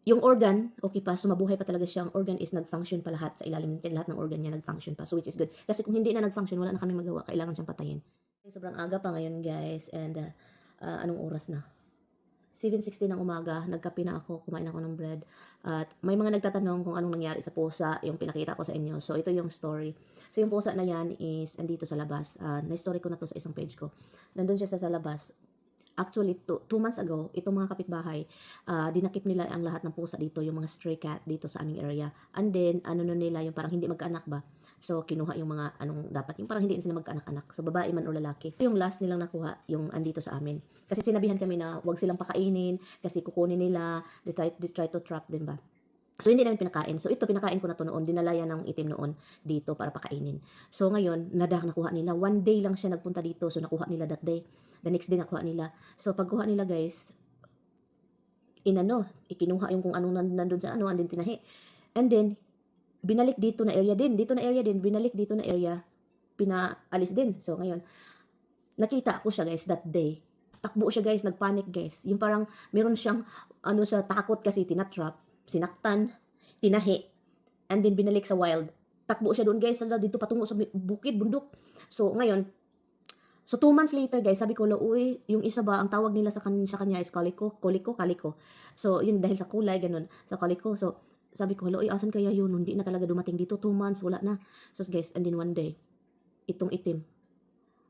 yung organ, okay pa, so mabuhay pa talaga siya. Ang organ is nag-function pa lahat sa ilalim, lahat ng organ niya nag-function pa. So which is good. Kasi kung hindi na nag-function, wala na kaming magawa. Kailangan siyang patayin. Sobrang aga pa ngayon, guys. And anong oras na? 7:16 ng umaga, nagkape na ako, kumain ako ng bread. At may mga nagtatanong kung anong nangyari sa pusa, yung pinakita ko sa inyo. So ito yung story. So yung pusa na yan is andito sa labas. Na-story ko na to sa isang page ko. Nandun siya sa labas. Actually, 2 months ago, itong mga kapitbahay, dinakip nila ang lahat ng pusa dito, yung mga stray cat dito sa aming area. And then, ano nun nila, yung parang hindi magkaanak ba? So, kinuha yung mga anong dapat, yung parang hindi sila magkaanak-anak. So, babae man o lalaki. Yung last nilang nakuha, yung andito sa amin. Kasi sinabihan kami na wag silang pakainin, kasi kukunin nila, they try to trap them ba? So, hindi namin pinakain. So, ito, pinakain ko na to noon. Dinala yan ng itim noon dito para pakainin. So, ngayon, nakuha nila. One day lang siya nagpunta dito. So, nakuha nila that day. The next day, nakuha nila. So, pagkuha nila, guys, ikinuha yung kung anong nandun sa and then tinahi. And then, binalik dito na area din. Binalik dito na area. Pinaalis din. So, ngayon, nakita ko siya, guys, that day. Takbo siya, guys. Nagpanic, guys. Yung parang, meron siyang, sa takot kasi, tinatrap, sinaktan, tinahi, and then binalik sa wild. Takbo siya doon, guys, dito patungo sa bukid, bundok. So, ngayon, 2 months later, guys, sabi ko, uy, yung isa ba, ang tawag nila sa kanya is kaliko. So, yun dahil sa kulay, ganun, sa kaliko. So, sabi ko, uy, asan kaya yun? Hindi na talaga dumating dito, 2 months, wala na. So, guys, and then one day, itong itim,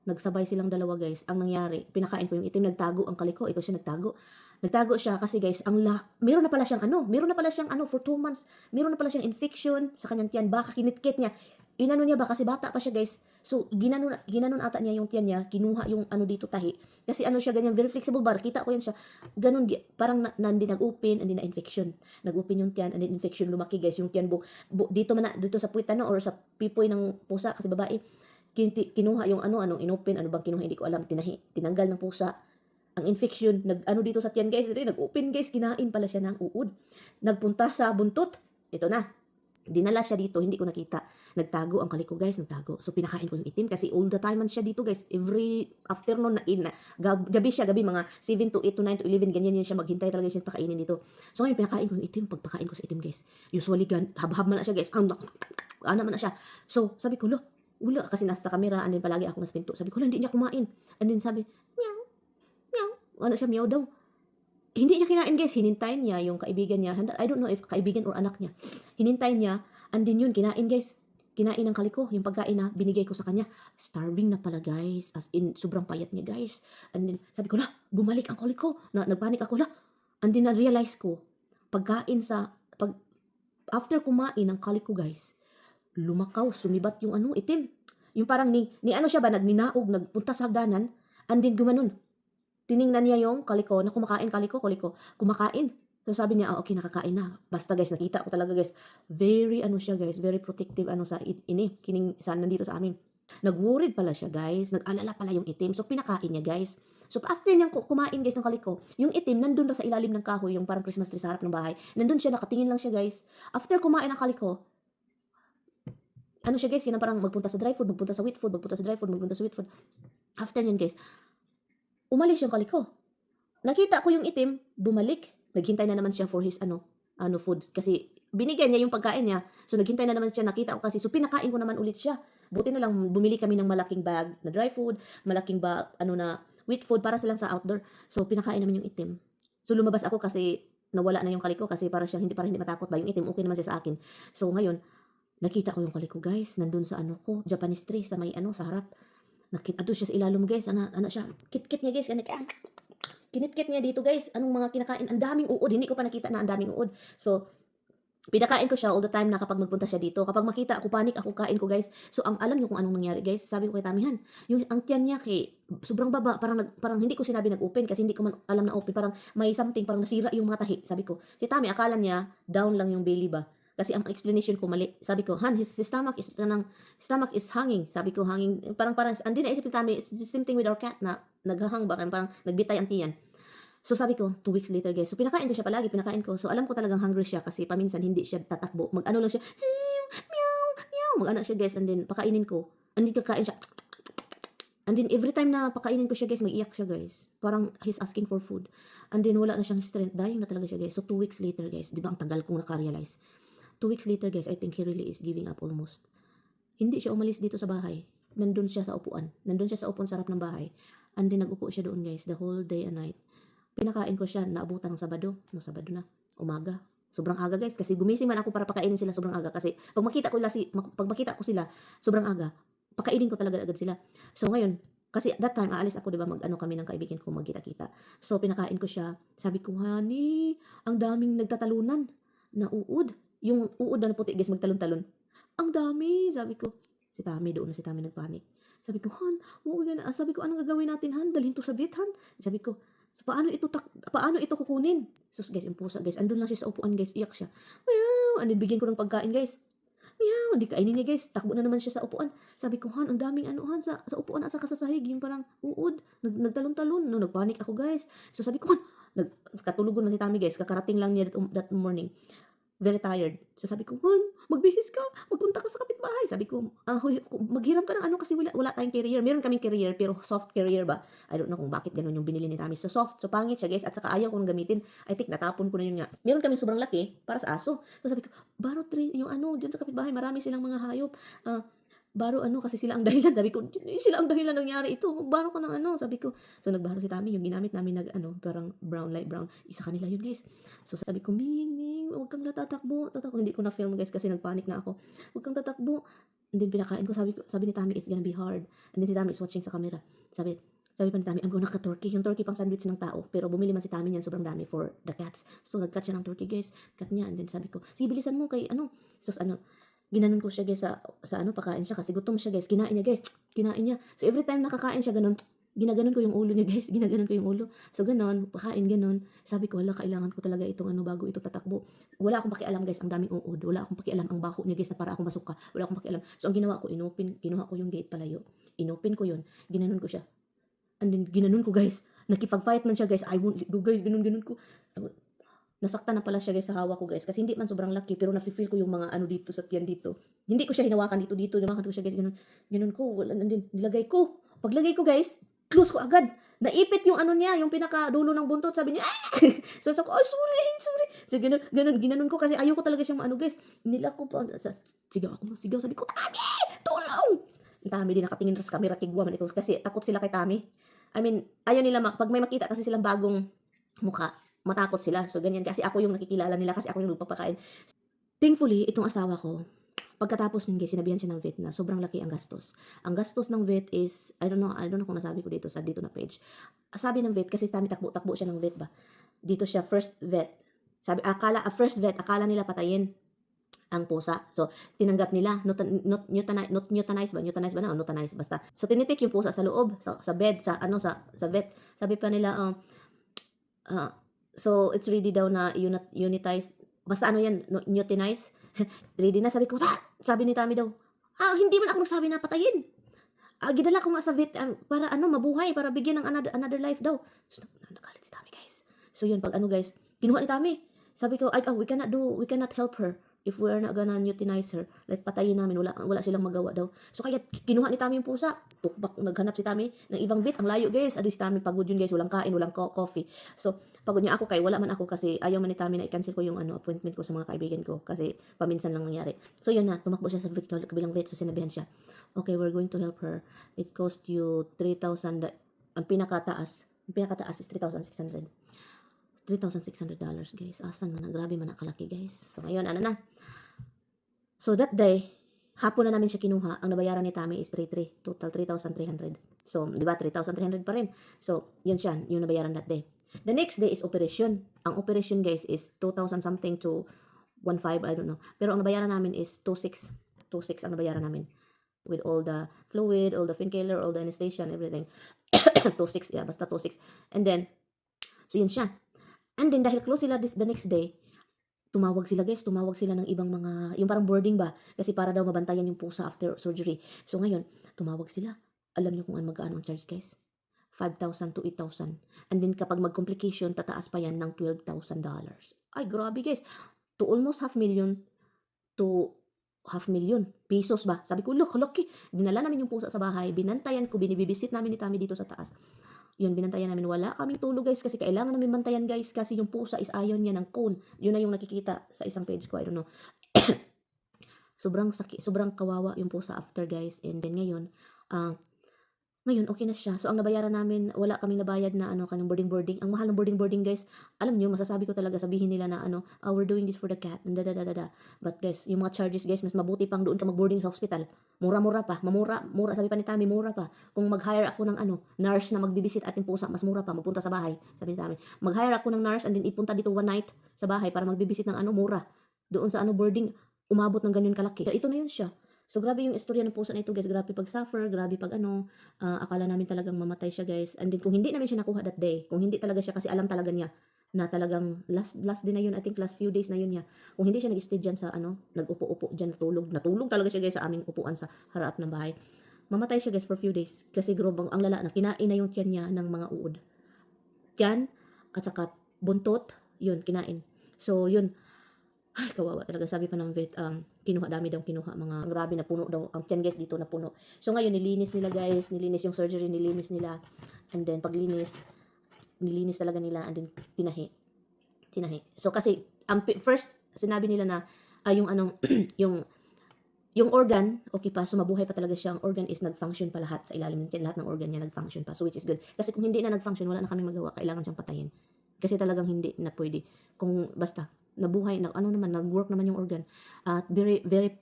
nagsabay silang dalawa, guys. Ang nangyari, pinakain ko yung itim, nagtago ang kaliko. Ito siya nagtago. Nagtago siya kasi, guys, meron na pala siyang for 2 months. Meron na pala siyang infection sa kanyang tiyan. Baka kinitkit niya. Inano niya ba kasi bata pa siya, guys. So ginanon ata niya yung tiyan niya, kinuha yung dito tahi. Kasi siya ganyan, very flexible bar. Kita ko yan siya. Ganun parang nandi nag-open and then na-infection. Nag-open yung tiyan and then infection lumaki, guys. Yung tiyan dito sa puwit or sa pipoy ng pusa kasi babae. Kinuha yung anong inopen, ano bang kinuha, hindi ko alam, tinanggal ng pusa. Ang infection, dito sa tiyan, guys, nag-open, guys, kinain pala siya ng uod. Nagpunta sa buntot, ito na. Dinala siya dito, hindi ko nakita. Nagtago ang kaliko, guys, nagtago. So, pinakain ko yung itim kasi all the time man siya dito, guys. Every afternoon, gabi mga 7 to 8 to 9 to 11, ganyan yan siya, maghintay talaga siya pakainin dito. So, ngayon, pinakain ko yung itim. Pagpakain ko sa itim, guys, usually, habhab man na siya, guys. Ana man na siya. So, sabi ko, wala, kasi nasa camera, and then palagi ako nasa pinto. Sabi ko, hindi niya kumain. And then sabi, meow, meow. Siya, meow daw. Hindi niya kinain, guys. Hinintayin niya yung kaibigan niya. I don't know if kaibigan or anak niya. Hinintayin niya, and then yun, kinain, guys. Kinain ng kaliko, yung pagkain na binigay ko sa kanya. Starving na pala, guys. As in, sobrang payat niya, guys. And then, sabi ko, bumalik ang kaliko. Nagpanik ako, And then, na-realize ko, after kumain ng kaliko, guys, lumakaw, sumibat yung itim. Yung parang ni siya ba, nagminaog, nagpunta sa hagdanan, and then gumanon. Tiningnan niya yung kaliko na kumakain, kaliko, kumakain. So sabi niya, okay, nakakain na. Basta, guys, nakita ko talaga, guys, very siya, guys, very protective sa kining sa nandito sa amin. Nag-worried pala siya, guys. Nag-alala pala yung itim. So pinakain niya, guys. So after niyang kumain, guys, ng kaliko, yung itim nandun na sa ilalim ng kahoy, yung parang Christmas tree sa harap ng bahay. Nandun siya, nakatingin lang siya, guys. After kumain ng kaliko, siya, guys, yun parang magpunta sa dry food, magpunta sa wet food, magpunta sa dry food, magpunta sa wet food. After yun, guys, umalis yung kaliko. Nakita ko yung itim, bumalik. Naghintay na naman siya for his food. Kasi binigyan niya yung pagkain niya. So naghintay na naman siya, nakita ko kasi. So pinakain ko naman ulit siya. Buti na lang, bumili kami ng malaking bag na dry food, malaking bag, na wet food para silang sa outdoor. So pinakain naman yung itim. So lumabas ako kasi nawala na yung kaliko kasi para hindi matakot ba yung itim. Okay naman siya sa akin. So ngayon, nakita ko yung kaliko, guys. Nandun sa Japanese tree sa may sa harap. Nakita siya sa ilalim, guys. Siya. Kit-kit niya, guys. Kinitkit niya dito, guys. Anong mga kinakain? Ang daming uod. Hindi ko pa nakita na ang daming uod. So, pinakain ko siya all the time na kapag magpunta siya dito. Kapag makita ako, panik ako, kain ko, guys. So, alam niyo kung anong nangyari, guys. Sabi ko kay Tamihan, ang tiyan niya sobrang baba. Parang hindi ko sinabi nag-open kasi hindi ko man alam na open. Parang may something, parang nasira yung mga tahi. Sabi ko, si Tami, akala niya down lang yung belly ba? Kasi ang explanation ko mali. Sabi ko, his stomach is hanging. Sabi ko, hanging. Parang, hindi naisip ni Tami, it's the same thing with our cat na naghahang ba? Parang nagbitay ang tiyan. So sabi ko, 2 weeks later, guys. So pinakain ko siya palagi, pinakain ko. So alam ko talagang hungry siya kasi paminsan hindi siya tatakbo. Lang siya, meow, meow. Siya, guys. And then pakainin ko. And then kakain siya. And then every time na pakainin ko siya guys, mag-iyak siya guys. Parang he's asking for food. And then wala na siyang strength. Dying na talaga siya guys. So 2 weeks later guys, di ba ang tagal kong nakarealize. 2 weeks later guys, I think he really is giving up almost. Hindi siya umalis dito sa bahay. Nandun siya sa upuan. Nandun siya sa upuan sa harap ng bahay. And then nag-upo siya doon guys, the whole day and night. Pinakain ko siya, naabutan ng Sabado. No, Sabado na. Umaga. Sobrang aga guys kasi gumising man ako para pakainin sila sobrang aga kasi pag makita ko sila sobrang aga, pakainin ko talaga agad sila. So ngayon, kasi that time aalis ako 'di ba, mag-ano kami ng kaibigan ko, magkita-kita. So pinakain ko siya. Sabi ko, "Honey, ang daming nagtatalunan na uod." Yung uod na puti guys, magtalon-talon. Ang dami, sabi ko. Si Tami doon na si Tami nagpanik. Sabi ko, "Han, sabi ko, anong gagawin natin, Han? Dalhin to sa vet, Han." Sabi ko, "So, paano ito kukunin?" Sus guys, yung pusa guys, andun lang siya sa upuan guys, iyak siya. Meow, and then bigyan ko ng pagkain guys. Meow, hindi kainin niya guys, takbo na naman siya sa upuan. Sabi ko, "Han, ang daming ano, Han, sa upuan at saka sa sahig, yung parang uod, nagtalon-talon." No, nagpanik ako guys. So sabi ko, "Han," katulugon na si Tami guys, kakarating lang niya that morning. Very tired. So sabi ko, "Han, magbihis ka, magpunta ka sa kapitbahay." Sabi ko, maghiram ka ng ano kasi wala tayong carrier. Meron kaming carrier pero soft carrier ba? I don't know kung bakit ganun yung binili ni Tami. So soft, so pangit siya guys at saka ayaw kong gamitin. I think natapon ko na yun nga. Meron kaming sobrang laki para sa aso. So sabi ko, "Baro yung ano, dyan sa kapitbahay, marami silang mga hayop. Baro ano kasi sila ang dahilan." Sabi ko, "Sila ang dahilan nangyari ito. Baro ko ng ano." Sabi ko. So nagbaro si Tami, yung ginamit namin ano, parang brown, light brown. Isa kanila yun guys. So sabi ko, "Ming, huwag kang tatakbo. Hindi ko na film guys kasi nagpanik na ako. Huwag kang tatakbo." And then pinakain ko, sabi ni Tami, "It's gonna be hard." And then si Tami is watching sa camera. Sabi pa ni Tami, "I'm gonna cut turkey." Yung turkey pang sandwich ng tao. Pero bumili man si Tami niyan, sobrang dami for the cats. So nag-cut siya ng turkey guys. Cut niya. And then sabi ko, "Sige, bilisan mo kay ano." So ginanon ko siya guys sa ano, pakain siya kasi gutom siya guys. Kinain niya guys. Kinain niya. So every time nakakain siya ganun, ginaganon ko yung ulo niya guys. Ginaganon ko yung ulo. So ganon, pakain ganon. Sabi ko, "Hala, kailangan ko talaga itong ano bago ito tatakbo." Wala akong pakialam guys, ang daming uod. Wala akong pakialam ang baho niya guys na para akong masuka. Wala akong pakialam. So ang ginawa ko, kinuha ko yung gate palayo. Inopen ko yun. Ginanon ko siya. And then ginanon ko guys. Nakipag-fight man siya guys. I won't let go guys. Ganon ko. Nasaktan na pala siya guys sa hawak ko guys kasi hindi man sobrang laki pero nafi-feel ko yung mga ano dito sa tiyan dito. Hindi ko siya hinawakan dito, hinawakan ko siya guys, ganun ko, wala din, nilagay ko. Paglagay ko guys, close ko agad. Naipit yung ano niya, yung pinakadulo ng buntot, sabi niya, "Ah!" So sabi ko, "Oh, sorry." So ginanon ko kasi ayaw ko talaga siyang ano guys. Nila ko pa, sigaw ako, sigaw, sabi ko, "Tami, tulong!" Ang Tami din nakatingin sa camera, kigwa man ito kasi takot sila kay Tami. I mean, ayaw nila, pag may makita kasi silang bagong mukha, matakot sila. So, ganyan. Kasi ako yung nakikilala nila kasi ako yung nagpapakain. Thankfully, itong asawa ko, pagkatapos nun guys, sinabihan siya ng vet na sobrang laki ang gastos. Ang gastos ng vet is, I don't know kung nasabi ko dito na page. Sabi ng vet, kasi Tami takbo siya ng vet ba. Dito siya, first vet. Sabi, akala nila patayin ang pusa. So, tinanggap nila, euthanize ba na, o euthanize, basta. So, tinitik yung pusa sa loob, sa bed, sa vet. Sabi pa nila, so it's ready daw na unitize. Basta ano yan, euthanize. Ready na, sabi ko, sabi ni Tami daw, hindi man ako nagsabi na patayin. Gidala ko nga sa vet para mabuhay, para bigyan ng another life daw. So nagalit si Tami guys. So yun, pag guys, kinuha ni Tami. Sabi ko, we cannot help her if we're not gonna euthanize her. Like patayin namin, wala silang magawa daw. So kaya kinuha ni Tami yung pusa. Tukbak, naghanap si Tami ng ibang vet. Ang layo guys. Si Tami pagod yun guys, walang kain, walang coffee. So pagod niya ako, kay wala man ako kasi ayaw man ni Tami na i-cancel ko yung appointment ko sa mga kaibigan ko kasi paminsan lang nangyari. So yun na, tumakbo siya sa kabilang vet. So sinabihan siya, "Okay, we're going to help her. It cost you 3,000. Ang pinakataas is 3,600. $3,600 guys. Asan man, grabe man nakalaki guys. So ngayon, ano na. So that day, hapon na namin siya kinuha. Ang nabayaran ni Tami is 3,300. Total 3,300. So, di ba, 3,300 pa rin. So, yun siya, yung nabayaran that day. The next day is operation. Ang operation guys is 2,000 something to 1,500, I don't know. Pero ang nabayaran namin is 2,600. 2,600 ang nabayaran namin. With all the fluid, all the painkiller, all the anesthesia and everything. 2,600, yeah, basta 2,600. And then, so yun siya. And then, dahil close sila the next day, tumawag sila ng ibang mga, yung parang boarding ba, kasi para daw mabantayan yung pusa after surgery. So ngayon, tumawag sila. Alam niyo kung magkano ang charge guys? 5,000 to 8,000. And then kapag mag-complication, tataas pa yan ng $12,000. Ay, grabe guys. To almost $500,000 to ₱500,000 ba. Sabi ko, "Look, lucky." Dinala namin yung pusa sa bahay, binantayan ko, binibibisit namin ni Tommy dito sa taas. Yun, binantayan namin. Wala kaming tulog guys kasi kailangan namin bantayan guys kasi yung pusa is ayaw niya ng cone. Yun na yung nakikita sa isang page ko, I don't know. Sobrang kawawa yung pusa after guys. And then ngayon okay na siya. So ang nabayaran namin, wala kaming nabayad na kanang boarding. Ang mahal ng boarding guys. Alam niyo, masasabi ko talaga, sabihin nila na we're doing this for the cat. Da. But guys, yung mga charges guys, mas mabuti pang doon ka mag-boarding sa hospital. Mura-mura pa, mura, sabi pa ni Tami, mura pa. Kung mag-hire ako ng nurse na magbibisit ating pusa, mas mura pa, magpunta sa bahay. Sabi ni Tami, mag-hire ako ng nurse and then ipunta dito one night sa bahay para magbibisit ng mura. Doon sa boarding, umabot ng ganyan kalaki. Ito na yun siya. So, grabe yung istorya ng pusa na ito, guys. Grabe pag-suffer, grabe pag akala namin talagang mamatay siya, guys. And then, kung hindi namin siya nakuha that day, kung hindi talaga siya, kasi alam talaga niya na talagang last din na yun, I think last few days na yun niya. Kung hindi siya nag-stay dyan sa nag-upo-upo dyan, natulog talaga siya, guys, sa aming upuan sa harap ng bahay. Mamatay siya, guys, for few days. Kasi grobang ang lala na kinain na yung tiyan niya ng mga uod. Tiyan, at saka buntot, yun, kinain. So, yun, ay, kawawa talaga. Sabi pa ng vet, dami daw kinuha. Mga grabe na puno daw. Ang tiyan guys dito na puno. So ngayon, nilinis nila guys. Nilinis yung surgery, nilinis nila. And then, paglinis, nilinis talaga nila. And then, tinahi. So kasi, first, sinabi nila na, yung organ, okay pa, so mabuhay pa talaga siya. Ang organ is nag-function pa lahat sa ilalim ng tiyan. Lahat ng organ niya nag-function pa. So which is good. Kasi kung hindi na nag-function, wala na kaming magawa. Kailangan siyang patayin. Kasi talagang hindi na pwede. Kung basta, nabuhay, nag-work naman yung organ. At very, very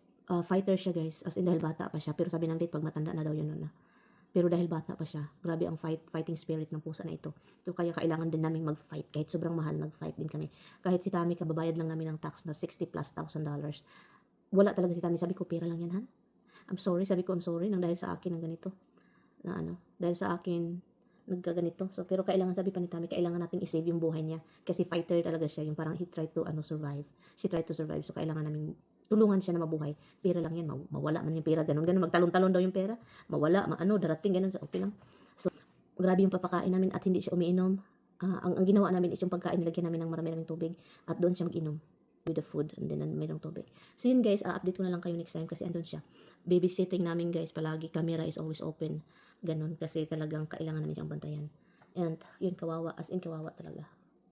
fighter siya guys. As in, dahil bata pa siya. Pero sabi ng vet, pag matanda na daw yun na. Pero dahil bata pa siya, grabe ang fighting spirit ng pusa na ito. So kaya kailangan din namin mag-fight. Kahit sobrang mahal, nag-fight din kami. Kahit si Tami, kababayad lang namin ng tax na $60,000+. Wala talaga si Tami. Sabi ko, pera lang yan, han? I'm sorry. I'm sorry nang dahil sa akin ng ganito. Dahil sa akin, nagkaganito. So, pero kailangan, sabi pa ni Tami, kailangan nating i-save yung buhay niya. Kasi fighter talaga siya. Yung parang he tried to survive. She tried to survive. So, kailangan namin tulungan siya na mabuhay. Pera lang yan. Mawala man yung pera. Ganun. Magtalon-talon daw yung pera. Mawala. Darating. Ganun. So, okay lang. So, grabe yung papakain namin at hindi siya umiinom. Ang ginawa namin is yung pagkain, nilagyan namin ng marami-raming tubig. At doon siya mag-inom with the food and then mayroong tubig. So yun guys, update ko na lang kayo next time kasi andun siya. Babysitting namin guys, palagi camera is always open. Ganun kasi talagang kailangan namin siyang bantayan. And yun, kawawa, as in kawawa talaga.